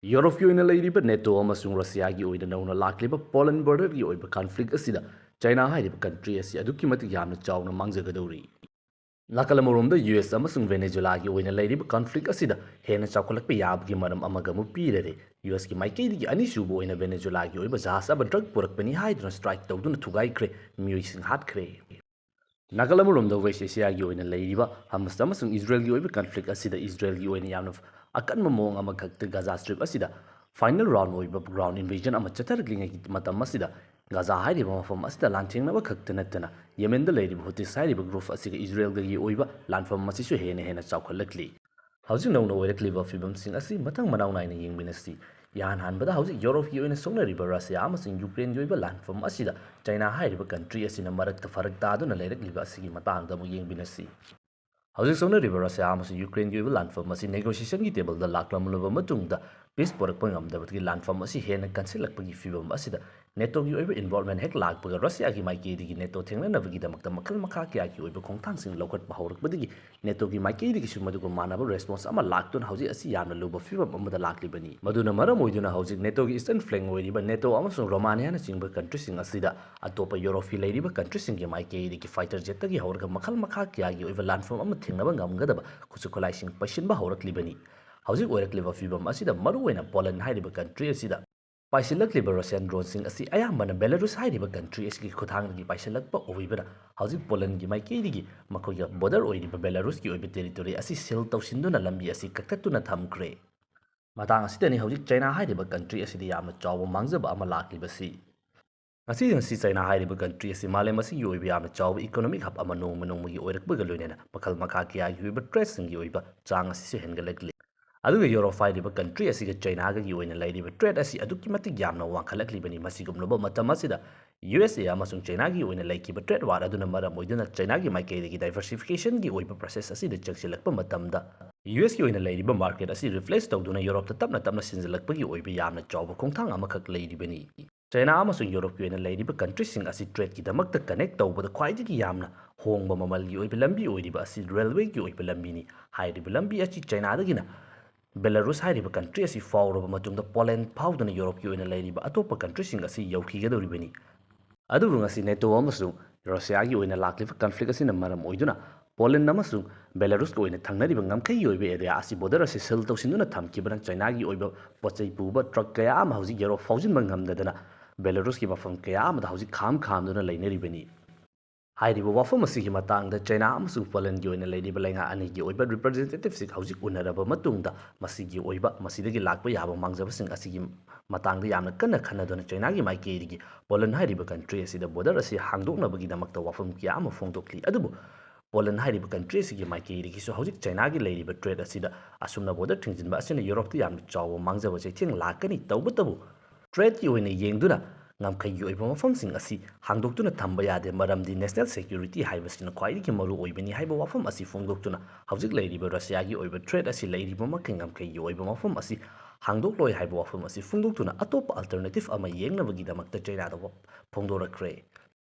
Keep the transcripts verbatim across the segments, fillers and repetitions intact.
ꯌꯨꯔꯣꯞꯀꯤ ꯑꯣꯏꯅ ꯂꯩꯔꯤꯕ ꯅꯦꯇꯣ ꯑꯃꯁꯨꯡ ꯔꯁꯤꯌꯥꯒꯤ ꯑꯣꯏꯅ ꯅꯧꯅ ꯂꯥꯛꯂꯤꯕ ꯄꯣꯂꯟ ꯕꯣꯔꯗꯔꯒꯤ ꯑꯣꯏꯕ ꯀꯟꯐ꯭ꯂꯤꯛ ꯑꯁꯤꯗ ꯆꯥꯏꯅꯥ ꯍꯥꯏꯔꯤꯕ ꯀꯟꯇ꯭ꯔꯤ ꯑꯁꯤ ꯑꯗꯨꯛꯀꯤ ꯃꯇꯤꯛ ꯌꯥꯝꯅ ꯆꯥꯎꯅ ꯃꯥꯡꯖꯒꯗꯧꯔꯤ꯫ ꯅꯥꯀꯜ ꯑꯃꯔꯣꯝꯗ ꯌꯨ ꯑꯦꯁ ꯑꯃꯁꯨꯡ ꯚꯦꯅꯦꯖꯨꯂꯥꯒꯤ ꯑꯣꯏꯅ ꯂꯩꯔꯤꯕ ꯀꯟꯐ꯭ꯂꯤꯛ ꯑꯁꯤꯗ ꯍꯦꯟꯅ ꯆꯥꯎꯈꯠꯂꯛꯄ ꯌꯥꯕꯒꯤ ꯃꯔꯝ ꯑꯃꯒ ꯑꯃꯨꯛ ꯄꯤꯔꯦ꯫ ꯌꯨ ꯑꯦꯁꯀꯤ ꯃꯥꯏꯀꯩꯗꯒꯤ ꯑꯅꯤꯁꯨꯕ ꯑꯣꯏꯅ ꯚꯦꯅꯦꯖꯨꯂꯥꯒꯤ ꯑꯣꯏꯕ ꯖꯍꯥꯖ ꯑꯃ ꯗ꯭ꯔꯒ ꯄꯨꯔꯛꯄꯅꯤ ꯍꯥꯏꯗꯨꯅ ꯁ꯭ꯇ꯭ꯔꯥꯏꯛ ꯇꯧꯗꯨꯅ ꯊꯨꯒꯥꯏꯈ꯭ꯔꯦ, ꯃꯤꯑꯣꯏꯁꯤꯡ ꯍꯥꯠꯈ꯭ꯔꯦ꯫ ꯅꯥꯀꯜ ꯑꯃꯔꯣꯝꯗ ꯋꯦꯁ ꯑꯦꯁꯤꯌꯥꯒꯤ ꯑꯣꯏꯅ ꯂꯩꯔꯤꯕ ꯍꯃꯁ ꯑꯃꯁꯨꯡ ꯏꯖꯔꯦꯜꯒꯤ ꯑꯣꯏꯕ ꯀꯟꯐ꯭ꯂꯤꯛ ꯑꯁꯤꯗ ꯏꯖꯔꯦꯜꯒꯤ ꯑꯣꯏꯅ ꯌꯥꯝꯅ ꯑꯀꯟꯕ ꯃꯑꯣꯡ ꯑꯃꯈꯛꯇ ꯒꯥꯖꯥ ꯁ꯭ꯇ꯭ꯔꯤꯞ ꯑꯁꯤꯗ ꯐꯥꯏꯅꯦꯜ ꯔꯥꯎꯟ ꯑꯣꯏꯕ ꯒ꯭ꯔꯥꯎꯟ ꯏꯟꯚꯦꯖꯟ ꯑꯃ ꯆꯠꯊꯔꯛꯂꯤꯉꯩꯒꯤ ꯃꯇꯝ ꯑꯁꯤꯗ ꯒꯥꯖꯥ ꯍꯥꯏꯔꯤꯕ ꯃꯐꯝ ꯑꯁꯤꯗ ꯂꯥꯟꯊꯦꯡꯅꯕ ꯈꯛꯇ ꯅꯠꯇꯅ ꯌꯦꯃꯦꯟꯗ ꯂꯩꯔꯤꯕ ꯍꯨꯇꯤꯁ ꯍꯥꯏꯔꯤꯕ ꯒ꯭ꯔꯨꯞ ꯑꯁꯤꯒ ꯏꯖꯔꯦꯜꯒꯒꯤ ꯑꯣꯏꯕ ꯂꯥꯟꯐꯝ ꯑꯁꯤꯁꯨ ꯍꯦꯟꯅ ꯍꯦꯟꯅ ꯆꯥꯎꯈꯠꯂꯛꯂꯤ꯫ ꯍꯧꯖꯤꯛ ꯅꯧꯅ ꯑꯣꯏꯔꯛꯂꯤꯕ ꯐꯤꯕꯝꯁꯤꯡ ꯑꯁꯤ ꯃꯊꯪ ꯃꯅꯥꯎ ꯅꯥꯏꯅ ꯌꯦꯡꯃꯤꯟꯅꯁꯤ꯫ ꯏꯍꯥꯟ ꯍꯥꯟꯕꯗ ꯍꯧꯖꯤꯛ ꯌꯨꯔꯣꯞꯀꯤ ꯑꯣꯏꯅ ꯁꯣꯛꯅꯔꯤꯕ ꯔꯁꯤꯌꯥ ꯑꯃꯁꯨꯡ ꯌꯨꯀ꯭ꯔꯦꯟꯒꯤ ꯑꯣꯏꯕ ꯂꯥꯟꯐꯝ ꯑꯁꯤꯗ ꯆꯥꯏꯅꯥ ꯍꯥꯏꯔꯤꯕ ꯀꯟꯇ꯭ꯔꯤ ꯑꯁꯤꯅ ꯃꯔꯛꯇ ꯐꯔꯛ ꯇꯥꯗꯨꯅ ꯂꯩꯔꯛꯂꯤꯕ ꯑꯁꯤꯒꯤ ꯃꯇꯥꯡꯗ ꯑꯃꯨꯛ ꯌꯦꯡꯃꯤꯟꯅꯁꯤ꯫ ꯍꯧꯖꯤꯛ ꯁꯣꯛꯅꯔꯤꯕ ꯔꯁꯤꯌꯥ ꯑꯃꯁꯨꯡ ꯌꯨꯀ꯭ꯔꯦꯟꯒꯤ ꯑꯣꯏꯕ ꯂꯥꯟꯐꯝ ꯑꯁꯤ ꯅꯦꯒꯣꯁꯤꯌꯦꯁꯟꯒꯤ ꯇꯦꯕꯜꯗ ꯂꯥꯛꯂꯝꯂꯕ ꯃꯇꯨꯡꯗ ꯄꯤꯁ ꯄꯨꯔꯛꯄ ꯉꯝꯗꯕꯗꯒꯤ ꯂꯥꯟꯐꯝ ꯑꯁꯤ ꯍꯦꯟꯅ ꯀꯟꯁꯤꯜꯂꯛꯄꯒꯤ ꯐꯤꯕꯝ ꯑꯁꯤꯗ ꯅꯦꯇꯣꯒꯤ ꯑꯣꯏꯕ ꯏꯟꯚꯣꯜꯚꯃꯦꯟ ꯍꯦꯛ ꯂꯥꯛꯄꯒ ꯔꯁꯤꯌꯥꯒꯤ ꯃꯥꯏꯀꯩꯗꯒꯤ ꯅꯦꯇꯣ ꯊꯦꯡꯅꯅꯕꯒꯤꯗꯃꯛꯇ ꯃꯈꯜ ꯃꯈꯥ ꯀꯌꯥꯒꯤ ꯑꯣꯏꯕ ꯈꯣꯡꯊꯥꯡꯁꯤꯡ ꯂꯧꯈꯠꯄ ꯍꯧꯔꯛꯄꯗꯒꯤ ꯅꯦꯇꯣꯒꯤ ꯃꯥꯏꯀꯩꯗꯒꯤꯁꯨ ꯃꯗꯨꯒ ꯃꯥꯟꯅꯕ ꯔꯦꯁꯄꯣꯟꯁ ꯑꯃ ꯂꯥꯛꯇꯨꯅ ꯍꯧꯖꯤꯛ ꯑꯁꯤ ꯌꯥꯝꯅ ꯂꯨꯕ ꯐꯤꯕꯝ ꯑꯃꯗ ꯂꯥꯛꯂꯤꯕꯅꯤ꯫ ꯃꯗꯨꯅ ꯃꯔꯝ ꯑꯣꯏꯗꯨꯅ ꯍꯧꯖꯤꯛ ꯅꯦꯇꯣꯒꯤ ꯏꯁꯇꯔꯟ ꯐ꯭ꯂꯦꯡ ꯑꯣꯏꯔꯤꯕ ꯅꯦꯇꯣ ꯑꯃꯁꯨꯡ ꯔꯣꯃꯥꯅꯤꯌꯥꯅꯆꯤꯡꯕ ꯀꯟꯇ꯭ꯔꯤꯁꯤꯡ ꯑꯁꯤꯗ ꯑꯇꯣꯞꯄ ꯌꯨꯔꯣꯞꯀꯤ ꯂꯩꯔꯤꯕ ꯀꯟꯇ꯭ꯔꯤꯁꯤꯡꯒꯤ ꯃꯥꯏꯀꯩꯗꯒꯤ ꯐꯥꯏꯇꯔ ꯖꯦꯠꯇꯒꯤ ꯍꯧꯔꯒ ꯃꯈꯜ ꯃꯈꯥ ꯀꯌꯥꯒꯤ ꯑꯣꯏꯕ ꯂꯥꯟꯐꯝ ꯑꯃ ꯊꯦꯡꯅꯕ ꯉꯝꯒꯗꯕ ꯈꯨꯠꯁꯨ ꯈꯨꯠꯂꯥꯏꯁꯤꯡ ꯄꯩꯁꯤꯟꯕ ꯍꯧꯔꯛꯂꯤꯕꯅꯤ꯫ ꯍꯧꯖꯤꯛ ꯑꯣꯏꯔꯛꯂꯤꯕ ꯐꯤꯕꯝ ꯑꯁꯤꯗ ꯃꯔꯨꯑꯣꯏꯅ ꯄꯣꯂꯟ ꯍꯥꯏꯔꯤꯕ ꯀꯟꯇ꯭ꯔꯤ ꯑꯁꯤꯗ ꯄꯥꯏꯁꯤꯜꯂꯛꯂꯤꯕ ꯔꯁꯤꯌꯥꯟ ꯗ꯭ꯔꯣꯟꯁꯤꯡ ꯑꯁꯤ ꯑꯌꯥꯝꯕꯅ ꯕꯦꯂꯥꯔꯨꯁ ꯍꯥꯏꯔꯤꯕ ꯀꯟꯇ꯭ꯔꯤ ꯑꯁꯤꯒꯤ ꯈꯨꯠꯊꯥꯡꯗꯒꯤ ꯄꯥꯏꯁꯤꯜꯂꯛꯄ ꯑꯣꯏꯕꯅ ꯍꯧꯖꯤꯛ ꯄꯣꯂꯟꯒꯤ ꯃꯥꯏꯀꯩꯗꯒꯤ ꯃꯈꯣꯏꯒ ꯕꯣꯔꯗꯔ ꯑꯣꯏꯔꯤꯕ ꯕꯦꯂꯥꯔꯨꯁꯀꯤ ꯑꯣꯏꯕ ꯇꯦꯔꯤꯇꯣꯔꯤ ꯑꯁꯤ ꯁꯤꯜ ꯇꯧꯁꯤꯟꯗꯨꯅ ꯂꯝꯕꯤ ꯑꯁꯤ ꯀꯛꯊꯠꯇꯨꯅ ꯊꯝꯈ꯭ꯔꯦ꯫ ꯃꯇꯥꯡ ꯑꯁꯤꯗꯅꯤ ꯍꯧꯖꯤꯛ ꯆꯥꯏꯅꯥ ꯍꯥꯏꯔꯤꯕ ꯀꯟꯇ꯭ꯔꯤ ꯑꯁꯤꯗ ꯌꯥꯝꯅ ꯆꯥꯎꯕ ꯃꯥꯡꯖꯕ ꯑꯃ ꯂꯥꯛꯂꯤꯕꯁꯤ꯫ ꯉꯁꯤ ꯉꯁꯤ ꯆꯥꯏꯅꯥ ꯍꯥꯏꯔꯤꯕ ꯀꯟꯇ꯭ꯔꯤ ꯑꯁꯤ ꯃꯥꯂꯦꯝ ꯑꯁꯤꯒꯤ ꯑꯣꯏꯕ ꯌꯥꯝꯅ ꯆꯥꯎꯕ ꯏꯀꯣꯅꯣꯃꯤꯛ ꯍꯕ ꯑꯃ ꯅꯣꯡꯃ ꯅꯣꯡꯃꯒꯤ ꯑꯣꯏꯔꯛꯄꯒ ꯂꯣꯏꯅꯅ ꯃꯈꯜ ꯃꯈꯥ ꯀꯌꯥꯒꯤ ꯑꯣꯏꯕ ꯇ꯭ꯔꯦꯗꯁꯤꯡꯒꯤ ꯑꯣꯏꯕ ꯆꯥꯡ ꯑꯁꯤꯁꯨ ꯍꯦꯟꯒꯠꯂꯛꯂꯤ꯫ ꯑꯗꯨꯒ ꯌꯨꯔꯣꯞ ꯍꯥꯏꯔꯤꯕ ꯀꯟꯇ꯭ꯔꯤ ꯑꯁꯤꯒ ꯆꯥꯏꯅꯥꯒꯒꯤ ꯑꯣꯏꯅ ꯂꯩꯔꯤꯕ ꯇ꯭ꯔꯦꯗ ꯑꯁꯤ ꯑꯗꯨꯛꯀꯤ ꯃꯇꯤꯛ ꯌꯥꯝꯅ ꯋꯥꯡꯈꯠꯂꯛꯂꯤꯕꯅꯤ꯫ ꯃꯁꯤꯒꯨꯝꯂꯕ ꯃꯇꯝ ꯑꯁꯤꯗ ꯌꯨ ꯑꯦꯁ ꯑꯦ ꯑꯃꯁꯨꯡ ꯆꯥꯏꯅꯥꯒꯤ ꯑꯣꯏꯅ ꯂꯩꯈꯤꯕ ꯇ꯭ꯔꯦꯗ ꯋꯥꯔ ꯑꯗꯨꯅ ꯃꯔꯝ ꯑꯣꯏꯗꯨꯅ ꯆꯥꯏꯅꯥꯒꯤ ꯃꯥꯏꯀꯩꯗꯒꯤ ꯗꯥꯏꯚꯔꯁꯤꯐꯤꯀꯦꯁꯟꯒꯤ ꯑꯣꯏꯕ ꯄ꯭ꯔꯣꯁꯦꯁ ꯑꯁꯤꯗ ꯆꯪꯁꯤꯜꯂꯛꯄ ꯃꯇꯝꯗ ꯌꯨ ꯑꯦꯁꯀꯤ ꯑꯣꯏꯅ ꯂꯩꯔꯤꯕ ꯃꯥꯔꯀꯦꯠ ꯑꯁꯤ ꯔꯤꯄ꯭ꯂꯦꯁ ꯇꯧꯗꯨꯅ ꯌꯨꯔꯣꯞꯇ ꯇꯞꯅ ꯇꯞꯅ ꯁꯤꯟꯖꯤꯜꯂꯛꯄꯒꯤ ꯑꯣꯏꯕ ꯌꯥꯝꯅ ꯆꯥꯎꯕ ꯈꯣꯡꯊꯥꯡ ꯑꯃꯈꯛ ꯂꯩꯔꯤꯕꯅꯤ꯫ ꯆꯥꯏꯅꯥ ꯑꯃꯁꯨꯡ ꯌꯨꯔꯣꯞꯀꯤ ꯑꯣꯏꯅ ꯂꯩꯔꯤꯕ ꯀꯟꯇ꯭ꯔꯤꯁꯤꯡ ꯑꯁꯤ ꯇ꯭ꯔꯦꯗꯀꯤꯗꯃꯛꯇ ꯀꯅꯦꯛ ꯇꯧꯕꯗ ꯈ꯭ꯋꯥꯏꯗꯒꯤ ꯌꯥꯝꯅ ꯍꯣꯡꯕ ꯃꯃꯜꯒꯤ ꯑꯣꯏꯕ ꯂꯝꯕꯤ ꯑꯣꯏꯔꯤꯕ ꯑꯁꯤ ꯔꯦꯜꯋꯦꯒꯤ ꯑꯣꯏꯕ ꯂꯝꯕꯤꯅꯤ꯫ ꯍꯥꯏꯔꯤꯕ ꯂꯝꯕꯤ ꯑꯁꯤ ꯆꯥꯏꯅꯥꯗꯒꯤꯅ ꯕꯦꯂꯥꯔꯨꯁ ꯍꯥꯏꯔꯤꯕ ꯀꯟꯇ꯭ꯔꯤ ꯑꯁꯤ ꯐꯥꯎꯔꯕ ꯃꯇꯨꯡꯗ ꯄꯣꯂꯦꯟ ꯐꯥꯎꯗꯨꯅ ꯌꯨꯔꯣꯞꯀꯤ ꯑꯣꯏꯅ ꯂꯩꯔꯤꯕ ꯑꯇꯣꯞꯄ ꯀꯟꯇ꯭ꯔꯤꯁꯤꯡ ꯑꯁꯤ ꯌꯧꯈꯤꯒꯗꯧꯔꯤꯕꯅꯤ꯫ ꯑꯗꯨꯕꯨ ꯉꯁꯤ ꯅꯦꯇꯣ ꯑꯃꯁꯨꯡ ꯔꯁꯤꯌꯥꯒꯤ ꯑꯣꯏꯅ ꯂꯥꯛꯂꯤꯕ ꯀꯟꯐ꯭ꯂꯤꯛ ꯑꯁꯤꯅ ꯃꯔꯝ ꯑꯣꯏꯗꯨꯅ ꯄꯣꯂꯦꯟ ꯑꯃꯁꯨꯡ ꯕꯦꯂꯥꯔꯨꯁꯀꯤ ꯑꯣꯏꯅ ꯊꯪꯅꯔꯤꯕ ꯉꯝꯈꯩꯒꯤ ꯑꯣꯏꯕ ꯑꯦꯔꯤꯌꯥ ꯑꯁꯤ ꯕꯣꯔꯗꯔ ꯑꯁꯤ ꯁꯤꯜ ꯇꯧꯁꯤꯟꯗꯨꯅ ꯊꯝꯈꯤꯕꯅ ꯆꯥꯏꯅꯥꯒꯤ ꯑꯣꯏꯕ ꯄꯣꯠ ꯆꯩ ꯄꯨꯕ ꯇ꯭ꯔꯛ ꯀꯌꯥ ꯑꯃ ꯍꯧꯖꯤꯛ ꯌꯨꯔꯣꯞ ꯐꯥꯎꯖꯤꯟꯕ ꯉꯝꯗꯗꯅ ꯕꯦꯂꯥꯔꯨꯁꯀꯤ ꯃꯐꯝ ꯀꯌꯥ ꯑꯃꯗ ꯍꯧꯖꯤꯛ ꯈꯥꯝ ꯈꯥꯝꯗꯨꯅ ꯂꯩꯅꯔꯤꯕꯅꯤ꯫ ꯍꯥꯏꯔꯤꯕ ꯋꯥꯐꯝ ꯑꯁꯤꯒꯤ ꯃꯇꯥꯡꯗ ꯆꯥꯏꯅꯥ ꯑꯃꯁꯨꯡ ꯄꯣꯂꯦꯟꯒꯤ ꯑꯣꯏꯅ ꯂꯩꯔꯤꯕ ꯂꯩꯉꯥꯛ ꯑꯅꯤꯒꯤ ꯑꯣꯏꯕ ꯔꯤꯄ꯭ꯔꯖꯦꯟꯇꯦꯇꯤꯚꯁꯤꯡ ꯍꯧꯖꯤꯛ ꯎꯅꯔꯕ ꯃꯇꯨꯡꯗ ꯃꯁꯤꯒꯤ ꯑꯣꯏꯕ, ꯃꯁꯤꯗꯒꯤ ꯂꯥꯛꯄ ꯌꯥꯕ ꯃꯥꯡꯖꯕꯁꯤꯡ ꯑꯁꯤꯒꯤ ꯃꯇꯥꯡꯗ ꯌꯥꯝꯅ ꯀꯟꯅ ꯈꯟꯅꯗꯨꯅ ꯆꯥꯏꯅꯥꯒꯤ ꯃꯥꯏꯀꯩꯗꯒꯤ ꯄꯣꯂꯦꯟ ꯍꯥꯏꯔꯤꯕ ꯀꯟꯇ꯭ꯔꯤ ꯑꯁꯤꯗ ꯕꯣꯔꯗꯔ ꯑꯁꯤ ꯍꯥꯡꯗꯣꯛꯅꯕꯒꯤꯗꯃꯛꯇ ꯋꯥꯐꯝ ꯀꯌꯥ ꯑꯃ ꯐꯣꯡꯗꯣꯛꯂꯤ꯫ ꯑꯗꯨꯕꯨ ꯄꯣꯂꯦꯟ ꯍꯥꯏꯔꯤꯕ ꯀꯟꯇ꯭ꯔꯤ ꯑꯁꯤꯒꯤ ꯃꯥꯏꯀꯩꯗꯒꯤꯁꯨ ꯍꯧꯖꯤꯛ ꯆꯥꯏꯅꯥꯒꯤ ꯂꯩꯔꯤꯕ ꯇ꯭ꯔꯦꯠ ꯑꯁꯤꯗ ꯑꯁꯨꯝꯅ ꯕꯣꯔꯗꯔ ꯊꯤꯡꯖꯤꯟꯕ ꯑꯁꯤꯅ ꯌꯨꯔꯣꯞꯇ ꯌꯥꯝꯅ ꯆꯥꯎꯕ ꯃꯥꯡꯖꯕ ꯆꯩꯊꯦꯡ ꯂꯥꯛꯀꯅꯤ꯫ ꯇꯧꯕꯇꯕꯨ ꯇ꯭ꯔꯦꯠꯀꯤ ꯑꯣꯏꯅ ꯌꯦꯡꯗꯨꯅ ꯉꯝꯈꯩꯒꯤ ꯑꯣꯏꯕ ꯃꯐꯝꯁꯤꯡ ꯑꯁꯤ ꯍꯥꯡꯗꯣꯛꯇꯨꯅ ꯊꯝꯕ ꯌꯥꯗꯦ, ꯃꯔꯝꯗꯤ ꯅꯦꯁꯅꯦꯜ ꯁꯦꯀ꯭ꯌꯨꯔꯤꯇꯤ ꯍꯥꯏꯕꯁꯤꯅ ꯈ꯭ꯋꯥꯏꯗꯒꯤ ꯃꯔꯨ ꯑꯣꯏꯕꯅꯤ ꯍꯥꯏꯕ ꯋꯥꯐꯝ ꯑꯁꯤ ꯐꯣꯡꯗꯣꯛꯇꯨꯅ ꯍꯧꯖꯤꯛ ꯂꯩꯔꯤꯕ ꯔꯁꯤꯌꯥꯒꯤ ꯑꯣꯏꯕ ꯇ꯭ꯔꯦꯠ ꯑꯁꯤ ꯂꯩꯔꯤꯕ ꯃꯈꯩ ꯉꯝꯈꯩꯒꯤ ꯑꯣꯏꯕ ꯃꯐꯝ ꯑꯁꯤ ꯍꯥꯡꯗꯣꯛꯂꯣꯏ ꯍꯥꯏꯕ ꯋꯥꯐꯝ ꯑꯁꯤ ꯐꯣꯡꯗꯣꯛꯇꯨꯅ ꯑꯇꯣꯞꯄ ꯑꯜꯇꯔꯅꯦꯇꯤꯚ ꯑꯃ ꯌꯦꯡꯅꯕꯒꯤꯗꯃꯛꯇ ꯆꯥꯏꯅꯥꯗ ꯋꯥ-, ꯐꯣꯡꯗꯣꯔꯛꯈ꯭ꯔꯦ꯫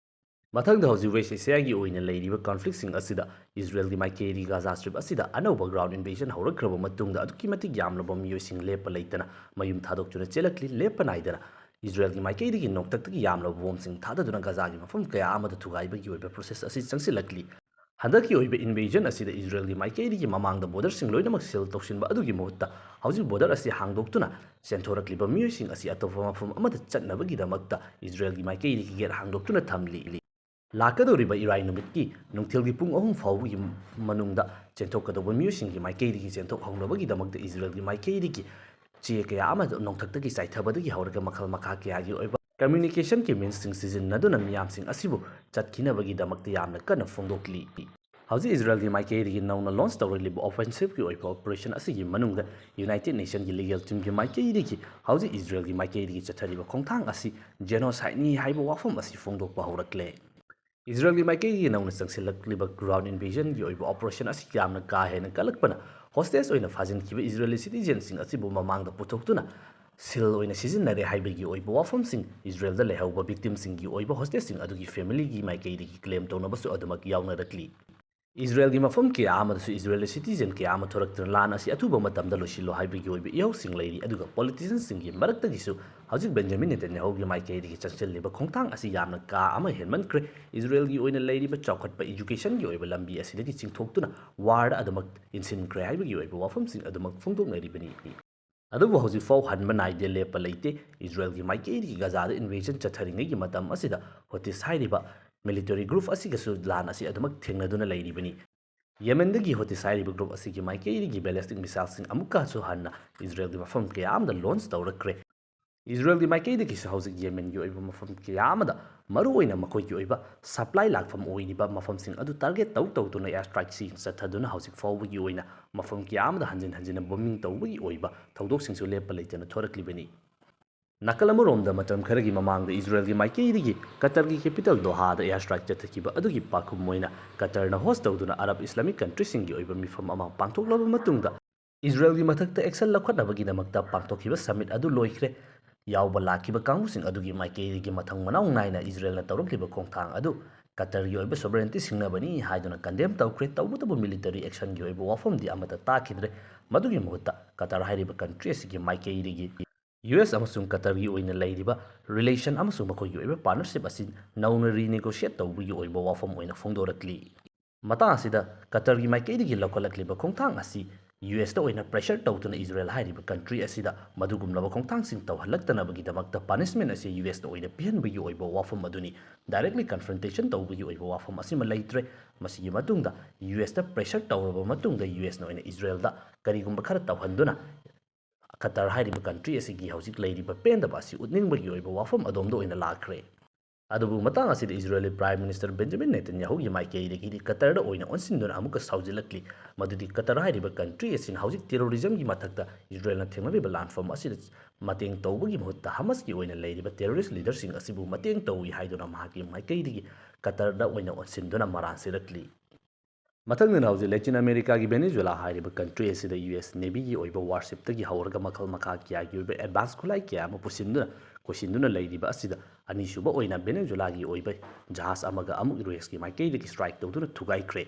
ꯃꯊꯪꯗ ꯍꯧꯖꯤꯛ ꯋꯦꯁ ꯑꯦꯁꯤꯌꯥꯒꯤ ꯑꯣꯏꯅ ꯂꯩꯔꯤꯕ ꯀꯟꯐ꯭ꯂꯤꯛꯁꯤꯡ ꯑꯁꯤꯗ ꯏꯖꯔꯦꯜꯒꯤ ꯃꯥꯏꯀꯩꯗꯒꯤ ꯒꯥꯖꯥ ꯁ꯭ꯇ꯭ꯔꯤꯞ ꯑꯁꯤꯗ ꯑꯅꯧꯕ ꯒ꯭ꯔꯥꯎꯟ ꯏꯟꯚꯦꯖꯟ ꯍꯧꯔꯛꯈ꯭ꯔꯕ ꯃꯇꯨꯡꯗ ꯑꯗꯨꯛꯀꯤ ꯃꯇꯤꯛ ꯌꯥꯝꯂꯕ ꯃꯤꯑꯣꯏꯁꯤꯡ ꯂꯦꯞꯄ ꯂꯩꯇꯅ ꯃꯌꯨꯝ ꯊꯥꯗꯣꯛꯇꯨꯅ ꯆꯦꯜꯂꯛꯂꯤ꯫ ꯂꯦꯞꯄ ꯅꯥꯏꯗꯅ ꯏꯖꯔꯦꯜꯒꯤ ꯃꯥꯏꯀꯩꯗꯒꯤ ꯅꯣꯡꯊꯛꯇꯒꯤ ꯌꯥꯝꯂꯕ ꯕꯣꯝꯁꯤꯡ ꯊꯥꯗꯗꯨꯅ ꯒꯥꯖꯥꯒꯤ ꯃꯐꯝ ꯀꯌꯥ ꯑꯃꯗ ꯊꯨꯒꯥꯏꯕꯒꯤ ꯑꯣꯏꯕ ꯄ꯭ꯔꯣꯁꯦꯁ ꯑꯁꯤ ꯆꯪꯁꯤꯜꯂꯛꯂꯤ꯫ ꯍꯟꯗꯛꯀꯤ ꯑꯣꯏꯕ ꯏꯟꯚꯦꯖꯟ ꯑꯁꯤꯗ ꯏꯖꯔꯦꯜꯒꯤ ꯃꯥꯏꯀꯩꯗꯒꯤ ꯃꯃꯥꯡꯗ ꯕꯣꯔꯗꯔꯁꯤꯡ ꯂꯣꯏꯅꯃꯛ ꯁꯤꯜ ꯇꯧꯁꯤꯟꯕ ꯑꯗꯨꯒꯤ ꯃꯍꯨꯠꯇ ꯍꯧꯖꯤꯛ ꯕꯣꯔꯗꯔ ꯑꯁꯤ ꯍꯥꯡꯗꯣꯛꯇꯨꯅ ꯆꯦꯟꯊꯣꯔꯛꯂꯤꯕ ꯃꯤꯑꯣꯏꯁꯤꯡ ꯑꯁꯤ ꯑꯇꯣꯞꯄ ꯃꯐꯝ ꯑꯃꯗ ꯆꯠꯅꯕꯒꯤꯗꯃꯛꯇ ꯏꯖꯔꯦꯜꯒꯤ ꯃꯥꯏꯀꯩꯗꯒꯤ ꯒꯦꯠ ꯍꯥꯡꯗꯣꯛꯇꯨꯅ ꯊꯝꯂꯤ꯫ ꯂꯥꯛꯀꯗꯧꯔꯤꯕ ꯏꯔꯥꯏ ꯅꯨꯃꯤꯠꯀꯤ ꯅꯨꯡꯊꯤꯜꯒꯤ ꯄꯨꯡ ꯑꯍꯨꯝ ꯐꯥꯎꯕꯒꯤ ꯃꯅꯨꯡꯗ ꯆꯦꯟꯊꯣꯛꯀꯗꯧꯕ ꯃꯤꯑꯣꯏꯁꯤꯡꯒꯤ ꯃꯥꯏꯀꯩꯗꯒꯤ ꯆꯦꯟꯊꯣꯛꯍꯧꯅꯕꯒꯤꯗꯃꯛꯇ ꯏꯖꯔꯦꯜꯒꯤ ꯃꯥꯏꯀꯩꯗꯒꯤ ꯆꯦ ꯀꯌꯥ ꯑꯃ ꯅꯣꯡꯊꯛꯇꯒꯤ ꯆꯥꯏꯊꯕꯗꯒꯤ ꯍꯧꯔꯒ ꯃꯈꯜ ꯃꯈꯥ ꯀꯌꯥꯒꯤ ꯑꯣꯏꯕ ꯀꯝꯃ꯭ꯌꯨꯅꯤꯀꯦꯁꯟꯒꯤ ꯃꯤꯟꯁꯁꯤꯡ ꯁꯤꯖꯤꯟꯅꯗꯨꯅ ꯃꯤꯌꯥꯝꯁꯤꯡ ꯑꯁꯤꯕꯨ ꯆꯠꯈꯤꯅꯕꯒꯤꯗꯃꯛꯇ ꯌꯥꯝꯅ ꯀꯟꯅ ꯐꯣꯡꯗꯣꯛꯂꯤ꯫ ꯍꯧꯖꯤꯛ ꯏꯖꯔꯦꯜꯒꯤ ꯃꯥꯏꯀꯩꯗꯒꯤ ꯅꯧꯅ ꯂꯣꯟꯆ ꯇꯧꯔꯛꯂꯤꯕ ꯑꯣꯐꯦꯟꯁꯤꯚꯀꯤ ꯑꯣꯏꯕ ꯑꯣꯄꯔꯦꯁꯟ ꯑꯁꯤꯒꯤ ꯃꯅꯨꯡꯗ ꯌꯨꯅꯥꯏꯇꯦꯗ ꯅꯦꯁꯟꯒꯤ ꯂꯤꯒꯦꯜ ꯇꯤꯝꯒꯤ ꯃꯥꯏꯀꯩꯗꯒꯤ ꯍꯧꯖꯤꯛ ꯏꯖꯔꯦꯜꯒꯤ ꯃꯥꯏꯀꯩꯗꯒꯤ ꯆꯠꯊꯔꯤꯕ ꯈꯣꯡꯊꯥꯡ ꯑꯁꯤ ꯖꯦꯅꯣꯁꯥꯏꯗꯅꯤ ꯍꯥꯏꯕ ꯋꯥꯐꯝ ꯑꯁꯤ ꯐꯣꯡꯗꯣꯛꯄ ꯍꯧꯔꯛꯂꯦ꯫ ꯏꯖꯔꯦꯜꯒꯤ ꯃꯥꯏꯀꯩꯒꯤ ꯅꯧꯅ ꯆꯪꯁꯤꯜꯂꯛꯂꯤꯕ ꯒ꯭ꯔꯥꯎꯟ ꯏꯟꯚꯦꯖꯟꯒꯤ ꯑꯣꯏꯕ ꯑꯣꯄꯔꯦꯁꯟ ꯑꯁꯤ ꯌꯥꯝꯅ ꯀꯥ ꯍꯦꯟꯅ ꯀꯜꯂꯛꯄꯅ ꯍꯣꯁꯇꯦꯖ ꯑꯣꯏꯅ ꯐꯥꯖꯤꯟꯈꯤꯕ ꯏꯖꯔꯦꯂꯤ ꯁꯤꯇꯤꯖꯦꯟꯁꯤꯡ ꯑꯁꯤꯕꯨ ꯃꯃꯥꯡꯗ ꯄꯨꯊꯣꯛꯇꯨꯅ ꯁꯤꯜ ꯑꯣꯏꯅ ꯁꯤꯖꯤꯟꯅꯔꯦ ꯍꯥꯏꯕꯒꯤ ꯑꯣꯏꯕ ꯋꯥꯐꯝꯁꯤꯡ ꯏꯖꯔꯦꯜꯗ ꯂꯩꯍꯧꯕ ꯚꯤꯛꯇꯤꯝꯁꯤꯡꯒꯤ ꯑꯣꯏꯕ ꯍꯣꯁꯇꯦꯖꯁꯤꯡ ꯑꯗꯨꯒꯤ ꯐꯦꯃꯤꯂꯤꯒꯤ ꯃꯥꯏꯀꯩꯗꯒꯤ ꯀ꯭ꯂꯦꯝ ꯇꯧꯅꯕꯁꯨ ꯑꯗꯨꯃꯛ ꯌꯥꯎꯅꯔꯛꯂꯤ꯫ ꯏꯖꯔꯦꯜꯒꯤ ꯃꯐꯝ ꯀꯌꯥ ꯑꯃꯗꯁꯨ ꯏꯖꯔꯦꯜꯒꯤ citizen ꯀꯌꯥ ꯑꯃ ꯊꯣꯔꯛꯇꯨꯅ ꯂꯥꯟ ꯑꯁꯤ ꯑꯊꯨꯕ ꯃꯇꯝꯗ ꯂꯣꯏꯁꯤꯜꯂꯣ ꯍꯥꯏꯕꯒꯤ ꯑꯣꯏꯕ ꯏꯍꯧꯁꯤꯡ ꯂꯩꯔꯤ꯫ ꯑꯗꯨꯒ politicianꯁꯤꯡꯒꯤ ꯃꯔꯛꯇꯒꯤꯁꯨ ꯍꯧꯖꯤꯛ ꯕꯦꯟꯖꯥꯃꯤꯟ ꯅꯦꯇꯟꯌꯥꯍꯨꯒꯤ ꯃꯥꯏꯀꯩꯗꯒꯤ ꯆꯪꯁꯤꯜꯂꯤꯕ ꯈꯣꯡꯊꯥꯡ ꯑꯁꯤ ꯌꯥꯝꯅ ꯀꯥ ꯑꯃ ꯍꯦꯟꯃꯟꯈ꯭ꯔꯦ꯫ ꯏꯖꯔꯦꯜꯒꯤ ꯑꯣꯏꯅ ꯂꯩꯔꯤꯕ ꯆꯥꯎꯈꯠꯄ educationꯒꯤ ꯑꯣꯏꯕ ꯂꯝꯕꯤ ꯑꯁꯤꯗꯒꯤ ꯆꯤꯡꯊꯣꯛꯇꯨꯅ warꯗ ꯑꯗꯨꯃꯛ ꯏꯟꯁꯤꯟꯈ꯭ꯔꯦ ꯍꯥꯏꯕꯒꯤ ꯑꯣꯏꯕ ꯋꯥꯐꯝꯁꯤꯡ ꯑꯗꯨꯃꯛ ꯐꯣꯡꯗꯣꯛꯅꯔꯤꯕꯅꯤ꯫ ꯑꯗꯨꯕꯨ ꯍꯧꯖꯤꯛꯐꯥꯎ ꯍꯟꯕ ꯅꯥꯏꯗꯦ, ꯂꯦꯞꯄ ꯂꯩꯇꯦ꯫ ꯏꯖꯔꯦꯜꯒꯤ ꯃꯥꯏꯀꯩꯗꯒꯤ ꯒꯖꯥꯗ invasion ꯆꯠꯊꯔꯤꯉꯩꯒꯤ ꯃꯇꯝ ꯑꯁꯤꯗ ꯍꯨꯇꯤꯁ ꯍꯥꯏꯔꯤꯕ military group ꯑꯁꯤꯒꯁꯨ ꯂꯥꯟ ꯑꯁꯤ ꯑꯗꯨꯃꯛ ꯊꯦꯡꯅꯗꯨꯅ ꯂꯩꯔꯤꯕꯅꯤ꯫ ꯌꯦꯃꯦꯟꯗꯒꯤ ꯍꯨꯇꯤꯁ ꯍꯥꯏꯔꯤꯕ group ꯑꯁꯤꯒꯤ ꯃꯥꯏꯀꯩꯗꯒꯤ ballistic missileꯁꯤꯡ ꯑꯃꯨꯛꯀꯁꯨ ꯍꯟꯅ ꯏꯖꯔꯦꯜꯒꯤ ꯃꯐꯝ ꯀꯌꯥ ꯑꯃꯗ launch ꯇꯧꯔꯛꯈ꯭ꯔꯦ꯫ ꯏꯖꯔꯦꯜꯒꯤ ꯃꯥꯏꯀꯩꯗꯒꯤꯁꯨ ꯍꯧꯖꯤꯛ ꯌꯦꯃꯦꯟꯒꯤ ꯑꯣꯏꯕ ꯃꯐꯝ ꯀꯌꯥ ꯑꯃꯗ, ꯃꯔꯨꯑꯣꯏꯅ ꯃꯈꯣꯏꯒꯤ ꯑꯣꯏꯕ supply ꯂꯥꯛꯐꯝ ꯑꯣꯏꯔꯤꯕ ꯃꯐꯝꯁꯤꯡ ꯑꯗꯨ target ꯇꯧ ꯇꯧꯗꯨꯅ air strikeꯁꯤꯡ ꯆꯠꯊꯗꯨꯅ ꯍꯧꯖꯤꯛ ꯐꯥꯎꯕꯒꯤ ꯑꯣꯏꯅ ꯃꯐꯝ ꯀꯌꯥ ꯑꯃꯗ ꯍꯟꯖꯤꯟ ꯍꯟꯖꯤꯟꯅ bombing ꯇꯧꯕꯒꯤ ꯑꯣꯏꯕ ꯊꯧꯗꯣꯛꯁꯤꯡꯁꯨ ꯂꯦꯞꯄ ꯂꯩꯇꯅ ꯊꯣꯔꯛꯂꯤꯕꯅꯤ꯫ ꯅꯥꯀꯜ ꯑꯃꯔꯣꯝꯗ ꯃꯇꯝ ꯈꯔꯒꯤ ꯃꯃꯥꯡꯗ ꯏꯖꯔꯦꯜꯒꯤ ꯃꯥꯏꯀꯩꯗꯒꯤ ꯀꯇꯔꯒꯤ capital ꯗꯣꯍꯥꯗ air strike ꯆꯠꯊꯈꯤꯕ ꯑꯗꯨꯒꯤ ꯄꯥꯎꯈꯨꯝ ꯑꯣꯏꯅ ꯀꯇꯔꯅ host ꯇꯧꯗꯨꯅ ꯑꯔꯕ ꯏꯁꯂꯥꯃꯤꯛ countryꯁꯤꯡꯒꯤ ꯑꯣꯏꯕ ꯃꯤꯐꯝ ꯑꯃ ꯄꯥꯡꯊꯣꯛꯂꯕ ꯃꯇꯨꯡꯗ, ꯏꯖꯔꯦꯜꯒꯤ ꯃꯊꯛꯇ action ꯂꯧꯈꯠꯅꯕꯒꯤꯗꯃꯛꯇ ꯄꯥꯡꯊꯣꯛꯈꯤꯕ summit ꯑꯗꯨ ꯂꯣꯏꯈ꯭ꯔꯦ꯫ ꯌꯥꯎꯕ ꯂꯥꯛꯈꯤꯕ ꯀꯥꯡꯕꯨꯁꯤꯡ ꯑꯗꯨꯒꯤ ꯃꯥꯏꯀꯩꯗꯒꯤ ꯃꯊꯪ ꯃꯅꯥꯎ ꯅꯥꯏꯅ ꯏꯖꯔꯦꯜꯅ ꯇꯧꯔꯛꯂꯤꯕ ꯈꯣꯡꯊꯥꯡ ꯑꯗꯨ ꯀꯇꯔꯒꯤ ꯑꯣꯏꯕ sovereignty ꯁꯤꯡꯅꯕꯅꯤ ꯍꯥꯏꯗꯨꯅ condemn ꯇꯧꯈ꯭ꯔꯦ꯫ ꯇꯧꯕꯇꯕꯨ military actionꯒꯤ ꯑꯣꯏꯕ ꯋꯥꯐꯝꯗꯤ ꯑꯃꯠꯇ ꯇꯥꯈꯤꯗ꯭ꯔꯦ꯫ ꯃꯗꯨꯒꯤ ꯃꯍꯨꯠꯇ ꯀꯇꯔ ꯍꯥꯏꯔꯤꯕ country ꯑꯁꯤꯒꯤ ꯃꯥꯏꯀꯩꯗꯒꯤ ꯌꯨ ꯑꯦꯁ ꯑꯃꯁꯨꯡ ꯀꯇꯔꯒꯤ ꯑꯣꯏꯅ ꯂꯩꯔꯤꯕ relation ꯑꯃꯁꯨꯡ ꯃꯈꯣꯏꯒꯤ ꯑꯣꯏꯕ partnership ꯑꯁꯤ ꯅꯧꯅ renegotiate ꯇꯧꯕꯒꯤ ꯑꯣꯏꯕ ꯋꯥꯐꯝ ꯑꯣꯏꯅ ꯐꯣꯡꯗꯣꯔꯛꯂꯤ꯫ ꯃꯇꯥꯡ ꯑꯁꯤꯗ ꯀꯇꯔꯒꯤ ꯃꯥꯏꯀꯩꯗꯒꯤ ꯂꯧꯈꯠꯂꯛꯂꯤꯕ ꯈꯣꯡꯊꯥꯡ ꯑꯁꯤ ꯌꯨ ꯑꯦꯁꯇ ꯑꯣꯏꯅ pressure ꯇꯧꯗꯨꯅ ꯏꯖꯔꯦꯜ ꯍꯥꯏꯔꯤꯕ country ꯑꯁꯤꯗ ꯃꯗꯨꯒꯨꯝꯂꯕ ꯈꯣꯡꯊꯥꯡꯁꯤꯡ ꯇꯧꯍꯜꯂꯛꯇꯅꯕꯒꯤꯗꯃꯛꯇ punishment ꯑꯁꯤ ꯌꯨ ꯑꯦꯁꯇ ꯑꯣꯏꯅ ꯄꯤꯍꯟꯕꯒꯤ ꯑꯣꯏꯕ ꯋꯥꯐꯝ ꯑꯗꯨꯅꯤ꯫ Directly confrontation ꯇꯧꯕꯒꯤ ꯑꯣꯏꯕ ꯋꯥꯐꯝ ꯑꯁꯤꯃ ꯂꯩꯇ꯭ꯔꯦ꯫ ꯃꯁꯤꯒꯤ ꯃꯇꯨꯡꯗ ꯌꯨ ꯑꯦꯁꯇ pressure ꯇꯧꯔꯕ ꯃꯇꯨꯡꯗ ꯌꯨ ꯑꯦꯁꯅ ꯑꯣꯏꯅ ꯏꯖꯔꯦꯜꯗ ꯀꯔꯤꯒꯨꯝꯕ ꯈꯔ ꯇꯧꯍꯟꯗꯨꯅ ꯀꯇꯔ ꯍꯥꯏꯔꯤꯕ country ꯑꯁꯤꯒꯤ ꯍꯧꯖꯤꯛ ꯂꯩꯔꯤꯕ ꯄꯦꯟꯗꯕ ꯑꯁꯤ ꯎꯠꯅꯤꯡꯕꯒꯤ ꯑꯣꯏꯕ ꯋꯥꯐꯝ ꯑꯗꯣꯝꯗ ꯑꯣꯏꯅ ꯂꯥꯛꯈ꯭ꯔꯦ꯫ ꯑꯗꯨꯕꯨ ꯃꯇꯥꯡ ꯑꯁꯤꯗ ꯏꯖꯔꯦꯜꯒꯤ Prime Minister ꯕꯦꯟꯖꯥꯃꯤꯟ ꯅꯦꯇꯟꯌꯥꯍꯨꯒꯤ ꯃꯥꯏꯀꯩꯗꯒꯤꯗꯤ ꯀꯇꯔꯗ ꯑꯣꯏꯅ ꯑꯣꯟꯁꯤꯟꯗꯨꯅ ꯑꯃꯨꯛꯀ ꯁꯥꯎꯖꯤꯜꯂꯛꯂꯤ꯫ ꯃꯗꯨꯗꯤ ꯀꯇꯔ ꯍꯥꯏꯔꯤꯕ country ꯑꯁꯤꯅ ꯍꯧꯖꯤꯛ terrorismꯒꯤ ꯃꯊꯛꯇ ꯏꯖꯔꯦꯜꯅ ꯊꯦꯡꯅꯔꯤꯕ ꯂꯥꯟꯐꯝ ꯑꯁꯤꯗ ꯃꯇꯦꯡ ꯇꯧꯕꯒꯤ ꯃꯍꯨꯠꯇ ꯍꯃꯁꯀꯤ ꯑꯣꯏꯅ ꯂꯩꯔꯤꯕ terrorist leaderꯁꯤꯡ ꯑꯁꯤꯕꯨ ꯃꯇꯦꯡ ꯇꯧꯏ ꯍꯥꯏꯗꯨꯅ ꯃꯍꯥꯛꯀꯤ ꯃꯥꯏꯀꯩꯗꯒꯤ ꯀꯇꯔꯗ ꯑꯣꯏꯅ ꯑꯣꯟꯁꯤꯟꯗꯨꯅ ꯃꯔꯥꯟ ꯁꯤꯔꯛꯂꯤ꯫ ꯃꯊꯪꯗꯅ ꯍꯧꯖꯤꯛ ꯂꯦꯇꯤꯟ ꯑꯃꯦꯔꯤꯀꯥꯒꯤ ꯚꯦꯅꯦꯖꯨꯋꯦꯂꯥ ꯍꯥꯏꯔꯤꯕ country ꯑꯁꯤꯗ ꯌꯨ ꯑꯦꯁ ꯅꯦꯚꯤꯒꯤ ꯑꯣꯏꯕ warshipꯇꯒꯤ ꯍꯧꯔꯒ ꯃꯈꯜ ꯃꯈꯥ ꯀꯌꯥꯒꯤ ꯑꯣꯏꯕ advance ꯈꯨꯠꯂꯥꯏ ꯀꯌꯥ ꯑꯃ ꯄꯨꯁꯤꯟꯗꯨꯅ ꯀꯣꯏꯁꯤꯟꯗꯨꯅ ꯂꯩꯔꯤꯕ ꯑꯁꯤꯗ ꯑꯅꯤꯁꯨꯕ ꯑꯣꯏꯅ ꯚꯦꯅꯦꯖꯨꯋꯦꯂꯥꯒꯤ ꯑꯣꯏꯕ ꯖꯍꯥꯖ ꯑꯃꯒ ꯑꯃꯨꯛ ꯌꯨ ꯑꯦꯁꯀꯤ ꯃꯥꯏꯀꯩꯗꯒꯤ strike ꯇꯧꯗꯨꯅ ꯊꯨꯒꯥꯏꯈ꯭ꯔꯦ꯫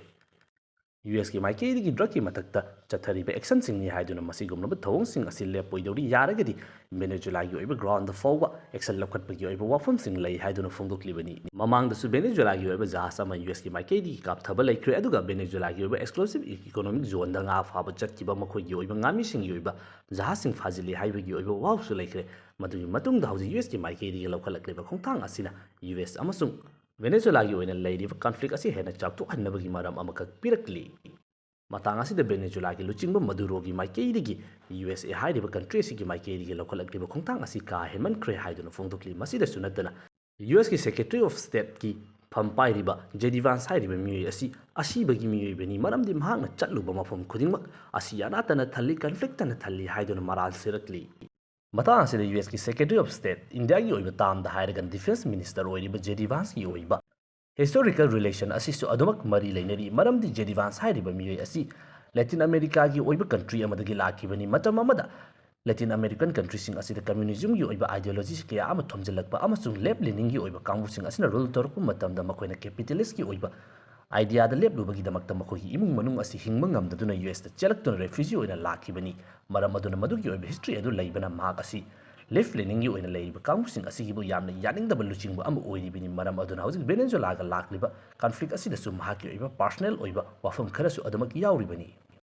ꯌꯨ ꯑꯦꯁꯀꯤ ꯃꯥꯏꯀꯩꯗꯒꯤ ꯗ꯭ꯔꯛꯀꯤ ꯃꯊꯛꯇ ꯆꯠꯊꯔꯤꯕ ꯑꯦꯛꯁꯟꯁꯤꯡꯅꯤ ꯍꯥꯏꯗꯨꯅ ꯃꯁꯤꯒꯨꯝꯂꯕ ꯊꯧꯑꯣꯡꯁꯤꯡ ꯑꯁꯤ ꯂꯦꯞꯄꯣꯏꯗꯧꯔꯤ꯫ ꯌꯥꯔꯒꯗꯤ ꯚꯦꯅꯦꯖꯨꯂꯥꯒꯤ ꯑꯣꯏꯕ ꯒ꯭ꯔꯥꯎꯟꯗ ꯐꯥꯎꯕ ꯑꯦꯛꯁꯟ ꯂꯧꯈꯠꯄꯒꯤ ꯑꯣꯏꯕ ꯋꯥꯐꯝꯁꯤꯡ ꯂꯩ ꯍꯥꯏꯗꯨꯅ ꯐꯣꯡꯗꯣꯛꯂꯤꯕꯅꯤ꯫ ꯃꯃꯥꯡꯗꯁꯨ ꯚꯦꯅꯦꯖꯨꯂꯥꯒꯤ ꯑꯣꯏꯕ ꯖꯍꯥꯖ ꯑꯃ ꯌꯨ ꯑꯦꯁꯀꯤ ꯃꯥꯏꯀꯩꯗꯒꯤ ꯀꯥꯞꯊꯕ ꯂꯩꯈ꯭ꯔꯦ, ꯑꯗꯨꯒ ꯚꯦꯅꯦꯖꯨꯂꯥꯒꯤ ꯑꯣꯏꯕ ꯑꯦꯛꯁꯀ꯭ꯂꯨꯁꯤꯚ ꯏꯀꯣꯅꯣꯃꯤꯛ ꯖꯣꯟꯗ ꯉꯥ ꯐꯥꯕ ꯆꯠꯈꯤꯕ ꯃꯈꯣꯏꯒꯤ ꯑꯣꯏꯕ ꯉꯥꯃꯤꯁꯤꯡꯒꯤ ꯑꯣꯏꯕ ꯖꯍꯥꯖꯁꯤꯡ ꯐꯥꯖꯤꯜꯂꯤ ꯍꯥꯏꯕꯒꯤ ꯑꯣꯏꯕ ꯋꯥꯐꯝꯁꯨ ꯂꯩꯈ꯭ꯔꯦ꯫ ꯃꯗꯨꯒꯤ ꯃꯇꯨꯡꯗ ꯍꯧꯖꯤꯛ ꯌꯨ ꯑꯦꯁꯀꯤ ꯃꯥꯏꯀꯩꯗꯒꯤ ꯂꯧꯈꯠꯂꯛꯂꯤꯕ ꯈꯣꯡꯊꯥꯡ ꯑꯁꯤꯅ ꯌꯨ ꯑꯦꯁ ꯑꯃꯁꯨꯡ ꯚꯦꯅꯦꯖꯨꯂꯥꯒꯤ ꯑꯣꯏꯅ ꯂꯩꯔꯤꯕ ꯀꯟꯐ꯭ꯂꯤꯛ ꯑꯁꯤ ꯍꯦꯟꯅ ꯆꯥꯎꯊꯣꯛꯍꯟꯅꯕꯒꯤ ꯃꯔꯝ ꯑꯃꯈꯛ ꯄꯤꯔꯛꯂꯤ꯫ ꯃꯇꯥꯡ ꯑꯁꯤꯗ ꯚꯦꯅꯦꯖꯨꯂꯥꯒꯤ ꯂꯨꯆꯤꯡꯕ ꯃꯗꯨꯔꯣꯒꯤ ꯃꯥꯏꯀꯩꯗꯒꯤ ꯌꯨ ꯑꯦꯁ ꯑꯦ ꯍꯥꯏꯔꯤꯕ ꯀꯟꯇ꯭ꯔꯤ ꯑꯁꯤꯒꯤ ꯃꯥꯏꯀꯩꯗꯒꯤ ꯂꯧꯈꯠꯂꯛꯂꯤꯕ ꯈꯣꯡꯊꯥꯡ ꯑꯁꯤ ꯀꯥ ꯍꯦꯟꯃꯟꯈ꯭ꯔꯦ ꯍꯥꯏꯗꯨꯅ ꯐꯣꯡꯗꯣꯛꯂꯤ꯫ ꯃꯁꯤꯗꯁꯨ ꯅꯠꯇꯅ, ꯌꯨ ꯑꯦꯁꯀꯤ ꯁꯦꯀ꯭ꯔꯦꯇꯔꯤ ꯑꯣꯐ ꯁ꯭ꯇꯦꯠꯀꯤ ꯐꯝ ꯄꯥꯏꯔꯤꯕ ꯖꯦ ꯗꯤ ꯚꯥꯟꯁ ꯍꯥꯏꯔꯤꯕ ꯃꯤꯑꯣꯏ ꯑꯁꯤ ꯑꯁꯤꯕꯒꯤ ꯃꯤꯑꯣꯏꯕꯅꯤ, ꯃꯔꯝꯗꯤ ꯃꯍꯥꯛꯅ ꯆꯠꯂꯨꯕ ꯃꯐꯝ ꯈꯨꯗꯤꯡꯃꯛ ꯑꯁꯤ ꯑꯅꯥꯇꯅ ꯊꯜꯂꯤ, ꯀꯟꯐ꯭ꯂꯤꯛꯇꯅ ꯊꯜꯂꯤ ꯍꯥꯏꯗꯨꯅ ꯃꯔꯥꯜ ꯁꯤꯔꯛꯂꯤ꯫ ꯃꯇꯥꯡ ꯑꯁꯤꯗ ꯌꯨ ꯑꯦꯁꯀꯤ ꯁꯦꯀ꯭ꯔꯦꯇꯔꯤ ꯑꯣꯐ ꯁ꯭ꯇꯦꯠ, ꯏꯟꯗꯤꯌꯥꯒꯤ ꯑꯣꯏꯕ ꯇꯥꯝꯗ ꯍꯥꯏꯔꯒꯅ ꯗꯤꯐꯦꯟꯁ ꯃꯤꯅꯤꯁꯇꯔ ꯑꯣꯏꯔꯤꯕ ꯖꯦ ꯗꯤ ꯚꯥꯟꯁꯀꯤ ꯑꯣꯏꯕ ꯍꯤꯁꯇꯣꯔꯤꯀꯦꯜ ꯔꯤꯂꯦꯁꯟ ꯑꯁꯤꯁꯨ ꯑꯗꯨꯃꯛ ꯃꯔꯤ ꯂꯩꯅꯔꯤ, ꯃꯔꯝꯗꯤ ꯖꯦ ꯗꯤ ꯚꯥꯟꯁ ꯍꯥꯏꯔꯤꯕ ꯃꯤꯑꯣꯏ ꯑꯁꯤ ꯂꯦꯇꯤꯟ ꯑꯃꯦꯔꯤꯀꯥꯒꯤ ꯑꯣꯏꯕ ꯀꯟꯇ꯭ꯔꯤ ꯑꯃꯗꯒꯤ ꯂꯥꯛꯈꯤꯕꯅꯤ꯫ ꯃꯇꯝ ꯑꯃꯗ ꯂꯦꯇꯤꯟ ꯑꯃꯦꯔꯤꯀꯟ ꯀꯟꯇ꯭ꯔꯤꯁꯤꯡ ꯑꯁꯤꯗ ꯀꯝꯃ꯭ꯌꯨꯅꯤꯖꯝꯒꯤ ꯑꯣꯏꯕ ꯑꯥꯏꯗꯤꯌꯣꯂꯣꯖꯤꯁꯤ ꯀꯌꯥ ꯑꯃ ꯊꯣꯝꯖꯤꯜꯂꯛꯄ ꯑꯃꯁꯨꯡ ꯂꯦꯐ ꯂꯦꯅꯤꯡꯒꯤ ꯑꯣꯏꯕ ꯀꯥꯡꯕꯨꯁꯤꯡ ꯑꯁꯤꯅ ꯔꯨꯜ ꯇꯧꯔꯛꯄ ꯃꯇꯝꯗ ꯃꯈꯣꯏꯅ ꯀꯦꯄꯤꯇꯦꯂꯤꯁ꯭ꯠꯀꯤ ꯑꯣꯏꯕ ꯑꯥꯏꯗꯤꯌꯥꯗ ꯂꯦꯞꯂꯨꯕꯒꯤꯗꯃꯛꯇ ꯃꯈꯣꯏꯒꯤ ꯏꯃꯨꯡ ꯃꯅꯨꯡ ꯑꯁꯤ ꯍꯤꯡꯕ ꯉꯝꯗꯗꯨꯅ ꯌꯨ ꯑꯦꯁꯇ ꯆꯦꯜꯂꯛꯇꯨꯅ ꯔꯦꯐ꯭ꯌꯨꯖꯤ ꯑꯣꯏꯅ ꯂꯥꯛꯈꯤꯕꯅꯤ꯫ ꯃꯔꯝ ꯑꯗꯨꯅ ꯃꯗꯨꯒꯤ ꯑꯣꯏꯕ ꯍꯤꯁꯇ꯭ꯔꯤ ꯑꯗꯨ ꯂꯩꯕꯅ ꯃꯍꯥꯛ ꯑꯁꯤ ꯂꯦꯐ ꯂꯦꯅꯤꯡꯒꯤ ꯑꯣꯏꯅ ꯂꯩꯔꯤꯕ ꯀꯥꯡꯕꯨꯁꯤꯡ ꯑꯁꯤꯒꯤꯕꯨ ꯌꯥꯝꯅ ꯌꯥꯅꯤꯡꯗꯕ ꯂꯨꯆꯤꯡꯕ ꯑꯃ ꯑꯣꯏꯔꯤꯕꯅꯤ꯫ ꯃꯔꯝ ꯑꯗꯨꯅ ꯍꯧꯖꯤꯛ ꯚꯦꯅꯦꯖꯨꯂꯥꯒ ꯂꯥꯛꯂꯤꯕ ꯀꯟꯐ꯭ꯂꯤꯛ ꯑꯁꯤꯗꯁꯨ ꯃꯍꯥꯛꯀꯤ ꯑꯣꯏꯕ ꯄꯥꯔꯁꯣꯅꯦꯜ ꯑꯣꯏꯕ ꯋꯥꯐꯝ ꯈꯔꯁꯨ ꯑꯗꯨꯃꯛ ꯌꯥꯎꯔꯤꯕꯅꯤ꯫